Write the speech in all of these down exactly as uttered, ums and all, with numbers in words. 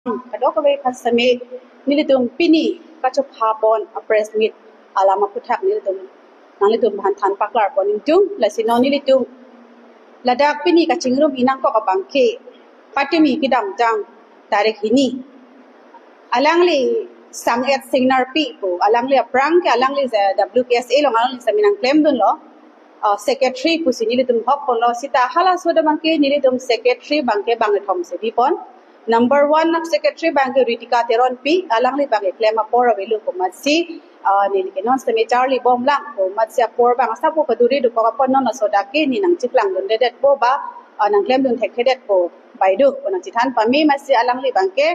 kadokave aphan sitame nelitum pini kachopha pon a press meet alam aphuthak nelitum nanglitum aphan than paklar pon ingtung. Lasi non nelitum ladak pini kachingrum inangkok abangke patumi kedamtang tarik hini alangli sang-et Singnarpi pu, alangli aphrang ke alangli je W K S A along alangli sitame nangklemdunlo, uh, secretary pusi nelitum hok ponlo. Sita halaso abangke nelitum secretary abangke bangkethom si bipon. Number one na secretary abangke Ritika Teronpi, alangli abangke klem apor avelo pu amatsi, uh, neli ke non sitame charli bomlang pu amatsi apor abang asap pu kaduri dokok apot non laso dak ke ne nangcheklang dundedetpo ba, uh, nangklemdun thekthedetpo, baidu pu nangchethan pame amatsi alangli abangke,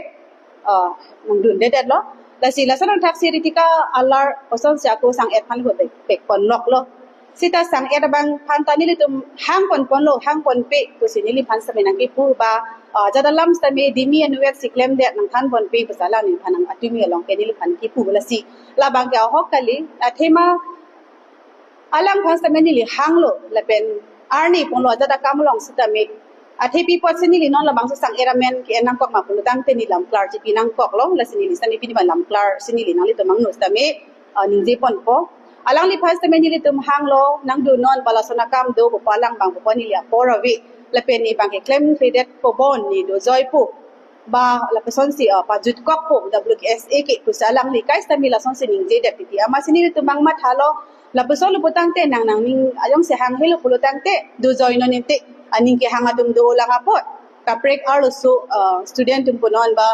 uh, nangdundedetlo. Lasi lason angthak si Ritika alar osonsi ako sang-et aphan ko pek, pek ponloklo. Sita sang-et abang aphan ta nelitum hang pon ponlo, hang ponpe pusi neliphan sitame nangkipu ba, uh, jat alam sitame dimi anvet si klemdet nangthan ponpe pusi alangliphan nang atumi along ke neliphan kipu. Lasi labangke ahok kali, athema alangphan sitame neli hanglo lapen arni ponlo ajat akam along sitame. Athe pi apotsi neli non labangso sang-et amen ke-en nangkok ma pulo tangte neli lam klar chipi nangkoklo, lasi neli sitame pini abang lam klar si neli nanglitum angno sitame, uh, ningje ponpo. Alangliphan sitame nelitum hanglo, nangdunnon ba lason akam do pu alang abang pu neli apor ave. Lapen ne abangke klemthedetpo bon ne dojoipo ba lapusonsi, uh, pajutkokpo W K S A ke pusi alangli kai sitame lasonsi ningjedet titi. Amatsi nelitum abang mathalo, lapuson lo pu tangte nang nangning ajongsi hanghelo pulo tangte dojoinon inte, aning kehang atum dolang apot. Kaprek arloso, uh, student atum punon ba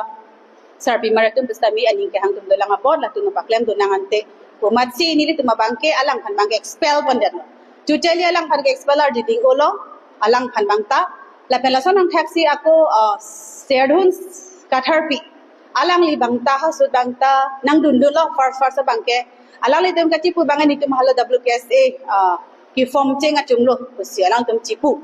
sarpimar atum pusitame aning kehang atum dolang apot, latum paklemdun nang ante pu amatsi nelitum abangke alangphan abangke expel pondetlo. Totally alangphan ke expel ardi ding-olo, alangphan abang ta. Lapen lason angthak si ako, uh, Serdhun Katharpi, alangli abang ta, halaso abang ta nangdundunlo first first abangke. Alanglitum kachipu abang nelitum hala W K S A, uh, ke-form cheng achumlo pusi alangtum chipu.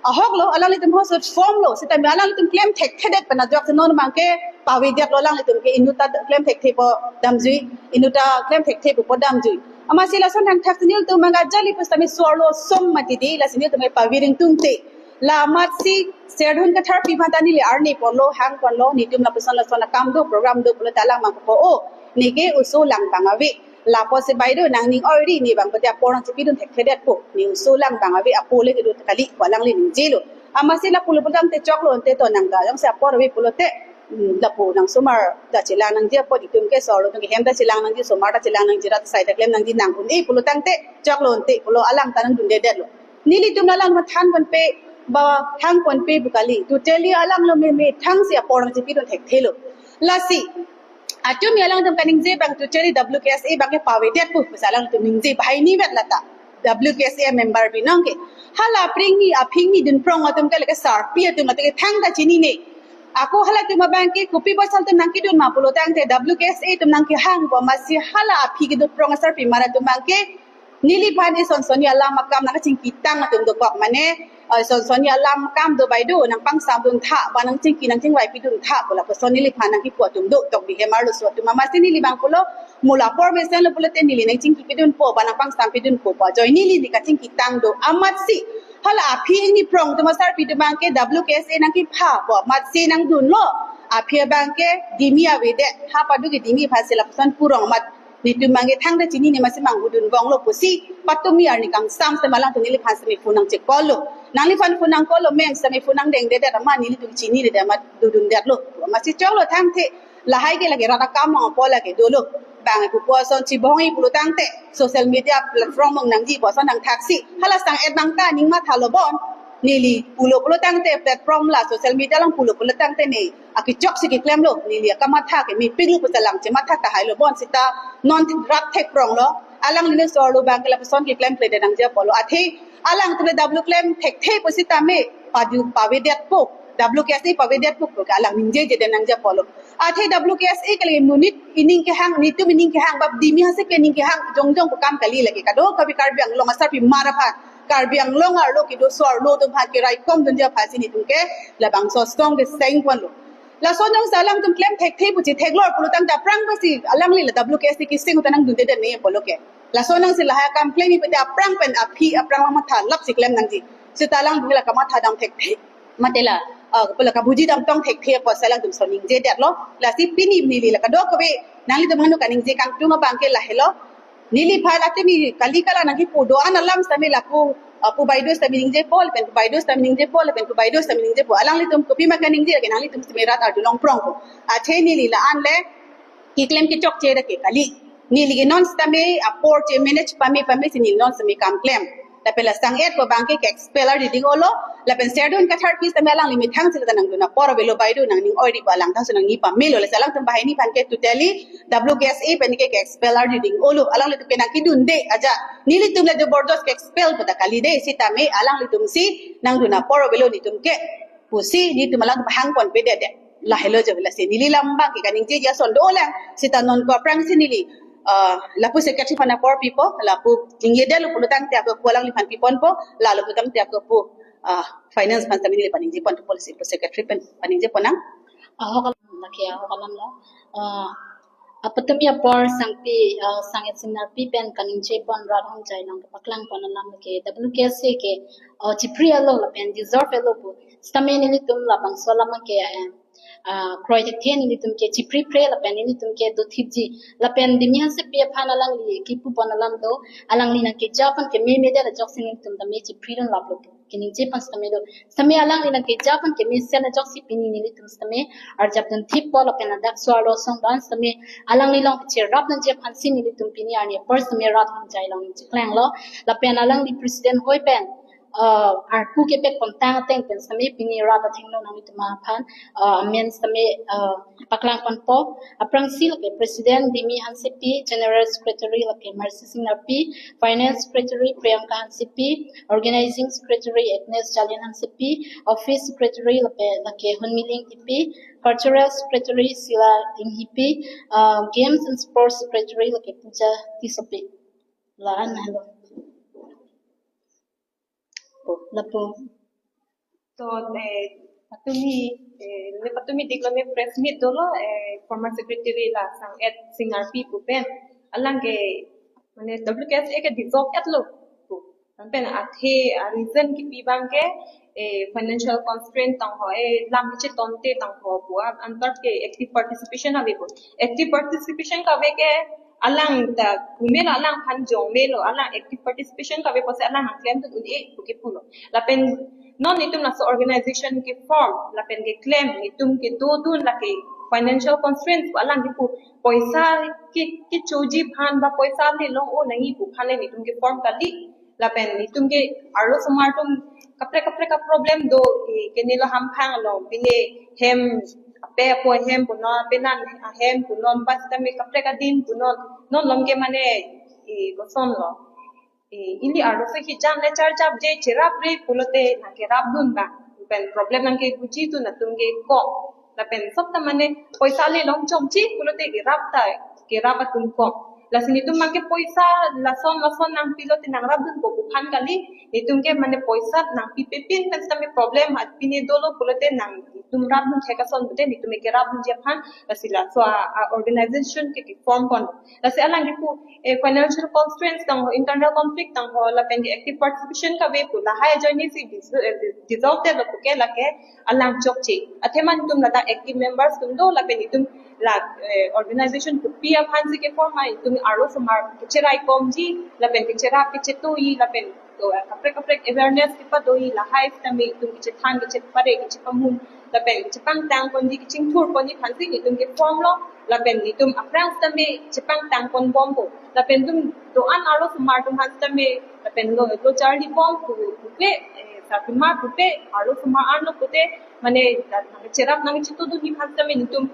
Ahoklo, alanglitum halaso form lo, sitame alanglitum klem thekthedet pen ajok si non abangke pavedetlo, alanglitum ke inut ta klem thekthepo damjui, inut ta klem thekthepo damjui. Amatsi lason angthak si nelitum abang ajali pusitame so-arlo som mati di, lasi nelitum pave ring tungte. La amatsi Serdhun Katharpi aphan ta neli arni ponlo, hang ponlo, netum lapuson lason akam do, program do pulote alang abang po, o, neke oso lang abang ave. Lapusi baidu nangning oiri, ne abang pute apor nangchipidun thekthedetpo. Ne oso lang abang ave, apo le kedo kali pu alangli ningjelo. Amatsi lapulo pu tangte choklo ante to nang ta jongsi apor ave pulote, mm, lapu nang somar ta chelang nangji, apot itum ke so-arlo atum ke hem ta chelang nangji, somar ta chelang nangji, rat sai ta klem nangji, nang un-e pulo tangte choklo ante pulo alang ta nangdundedetlo. Nelitum alang mathan ponpe ba hang ponpe pu kali. Totally alanglo meme thangsi apor nangchipidun thekthelo. Lasi atumi alangtum kaningje abang totally W K S A abangke pavedetpo pusi alangtum ningje banghini vet lata. W K S A member binong ke hala aphi ingni, aphi ingni dunprong atum ke lake sarpi atum atum ke thangta chinine. Ako halatum abangke kopi bosal atum nangkedun ma pulo tangte W K S A atum nangkehang pu amatsi hala aphi kedunprong asarpimar atum abangke neliphan ison sonni alam akam nangchingkitang atum dokok mane, eh, ison sonni alam akam do baidu nangpangsamdun tha ba nangchingki nangchingvaipidun tha pu lapuson neliphan nangkipu atum do, tok di hem arloso atum. Amatsi neli abang pulo, mo la apor mesenlo pulote neli nangchingkipidunpo ba nangpangsampidunpo pu ajoine neli ne kachingkitang do. Amatsi hala aphi ingni prong atum asarpi atum abangke W K S A nangkepha pu amatsi nangdunlo. Aphi abangke dimi avedet, ha padu ke dimi aphansi lapuson purong amat netum abangke thangta chinine, amatsi manghudun vonglo pusi patumi arni kangsam sitame alangtum neliphan sitame phone nangche-call lo. Nangliphan phone nang-call lo, meng sitame phone nangdengdedet amat nelitum chinine de amat dundedetlo. Amatsi choklo tangte lahai ke lake rat akam along apo lake dolo. Bang pupo ason chibong-i pulo tangte social media platform along nangji pu ason angthak si hala sang-et abang ta aning mathalo bon. Neli pulo pulo tangte platform la social media along pulo pulo tangte ne akechok si keklemlo, neli akamatha ke mepiklo pu chelang chematha tahailo bon sita non rat thekpronglo. Alangli ne so-arlo abangke lapuson keklemkledet nangji apotlo. Athe alangtum le W klem thekthe pusitame padu pavedetpo, W K S A pavedetpo pu ke alang ningjejedet nangji apotlo. Athe W K S A kali monit ining kehang, netum ining kehang, bap dimi hase ke ining kehang jongjong pu kam kali lake. Kadokave Karbi Anglong asarpimar aphan, Karbi Anglong arlo kedo so-arlo atum aphan keraikom dunji aphansi netum ke labangso asong ke seng ponlo. Lason jongsi alangtum klem thekthe pu chetheklor pulo tangte aphrang pusi alangli la W K S A keseng uta nangdundedet ne pulo ke. Lason nangsi lahai akam klem-i pute aphrang pen aphi aphrang lang matha lap si klem nangji. Sita alang bangke la kamatha dam thekthe. Mate la ah, pula kabuji damtong thekthe apotsi alangtum ason ningjedetlo. Lasi pini neli la kadokave nanglitum hanu kaningje kangtung abang ke lahelo. Neliphan atimi kali kala nangkipu do-an alam sitame lapu, ah, pu baido sitame ningjepo, lapen pu baido sitame ningjepo, lapen pu baido sitame ningjepo. Alanglitum kopima kaningje lake nanglitum sitame rat arjulongprongpo. Athe neli la-an le keklem kechokche ra ke kali. Neli ke non sitame apor che manage pame pame si neli non sitame kam klem. Lapen la sang-et pu abang ke ke-expel ardi ding-olo. Lapen Serdun Kathar pi sitame alangli methang si lata nangdun apor avelo baido nangning oidi pu alang thang si nangning pamelo. Lasi alangtum banghini aphan ke totally W K S A pen ke ke-expel ardi ding-olo. Alanglitum ke nangkedunde aja. Nelitum la jabardast ke-expel pu ta kali de sitame alanglitum si nangdun apor avelo nelitum ke pusi nelitum alangtum hangponpedet. Lahelo jo lasi neli la abang ke kaningjeji ason dolang. Sita non ko aphrangsi neli, ah, lapu secretary aphan apor pipo, lapu ningjedetlo pulo tangte ako pu alangliphan piponpo, lalo pulo tangte ako pu, ah, finance aphan sitame neli paningjeponpo, lapu secretary pen paningjeponnang. Ahok alam, lake ahok alamlo. Ah, apatumi apor sangpi, ah, sang-et singnar pi pen kaningjepon rat hongjai along kapaklangpon alam ke W K S A ke, ah, chipri alo lapen deserve alo pu. Sitame nelitum labangso alam ke, eh, ah, kroithekthe nelitum ke chipripre lapen nelitum ke dothipji. Lapen Dimi Hansepi aphan alangli kipupon alam do, alangli nangkeja aphan kememede ajoksi nelitum tame chipridun laplo pu keningje aphan sitame do. Sitame alangli nangkeja aphan kemesen ajoksi pini nelitum sitame arjapdun thippo lapen ladak so-arlo asong do-an sitame alangli along cherapdunji aphansi nelitum pini arni apor sitame rat hongjai along cheklanglo. Lapen alangli president hoi pen, ah, arpu kepekpon tang ateng pen sitame pini rat athengno nanglitum aphan, ah, amen sitame, ah, paklangponpo. Aphrangsi lake President Dimi Hansepi, General Secretary lake Mercy Singnarpi, Finance Secretary Priyanka Hansepi, Organizing Secretary Agnes Jalian Hansepi, Office Secretary lake, lake Hunmiling Tipi, Cultural Secretary Sila Inghipi, uh, Games and Sports Secretary lake Puja Tissopi. La-an helo. Lapu. To, eh, patumi, eh, ne patumi diklo ne press meet dolo, eh, former secretary la sang-et Singnarpi pu pen. Alang ke, mane W K S A ke dissolve etlo pu. Pen athe a reason kipi abang ke, eh, financial constraint tangho, eh, lam chetonte tangho pu, antar ke active participation ave pu. Active participation kave ke alang ta kumelo, alangphan jongmelo, alang active participation kave pusi alang nangklemdun un-e pu kipulo. Lapen non itum laso organization ke form, lapen keklem, itum kedodun lake financial constraints pu alang kipu, poisa ke, kechoji aphan ba poisa le long-o nangji pu aphan le itum ke form kali. Lapen itum ke arlosomar atum kaprek kaprek a problem do, eh, kenelo hamphang along, pine hem, ape apo hem punon, penan ahem punon, ba sitame kaprek adim punon, non along ke mane, eh, kosonlo. Eh, ili arloso hijan le charjapje, cherapre pulote nangkerapdun abang. Pen problem nangkeguji atum atum ke kong. Lapen sop ta mane poisa le long chomche pulote kerap ta, kerap atum kong. Lasi nitum abang ke poisa lason lason nangpilote nangrapdunpo pu aphan kali, nitum ke mane poisa nangpipe pin pen sitame problem apine dolo pulote nangtum rapdun thek ason pute nitum ke kerapdunji aphan, lasi laso a, a organization ke, ke form pon. Lasi alang kipu, eh, financial constraints tangho, internal conflict tangho, lapen ke active participation kave pu, lahai ajoine si dis-, eh, dissolve etlo puke lake alang chokche. Athema nitum ladak active members atum do, lapen itum la, eh, organization kopi aphansi ke form ma, itum arlosomar kecherai komji, lapen kecherap kechetoi, lapen to, eh, kaprek kaprek awareness kepadoji, lahai sitame itum kechethan kechepare kechepamun, lapen kechepangtang ponji kechingthur ponji aphansi itum ke form lo. Lapen itum aphrang sitame chepangtang ponbompo. Lapen itum do-an arlosomar atum aphan sitame, lapen lo, lo charlibom pu, pupe, eh, sarpimar pupe, arlosomar arlo pute, mane, nangcherap nangchetodunji aphan sitame itum